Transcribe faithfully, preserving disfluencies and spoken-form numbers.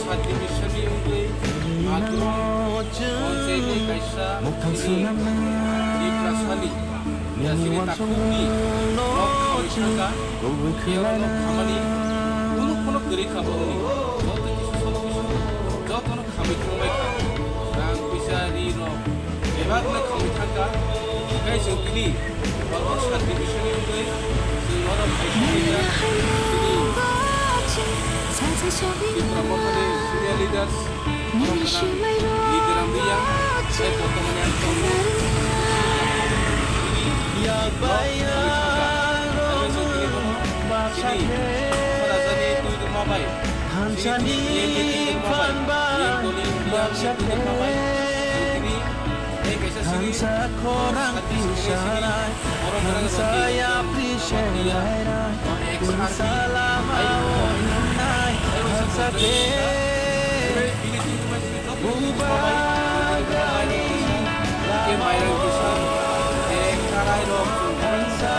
Subdivision ni wngwi matwrwng ponchayat ni kaisa chini Tiprasani, ya chini takhukni nok khamwi thangkha, khe oro nok khamani kunu phano kwrwi kha borokni. Joto kisa jotono khamwi thangbai kha. Rang puisa ri rok bebakno khamwi thangkha. Hinkhe chwng tini Borok subdivision ni wngwi chwng oro phaisa khaijak. Chini Tipra Mothani senior leaders, borok gwnang Nidiram Reang, tei bortomani ang tongo. Chini block khamwi thangkha. Abo chwng tini bono chini Maharajani twi tongma bai, chini M P twi tongma bai, chini doli M P twi tongma bai, chwng tini tei kaisa simi Thansa khorang twi sanai, thansa yapri senai, thansa lama ongnai, thansa khe bubagani lama ongnai, thansa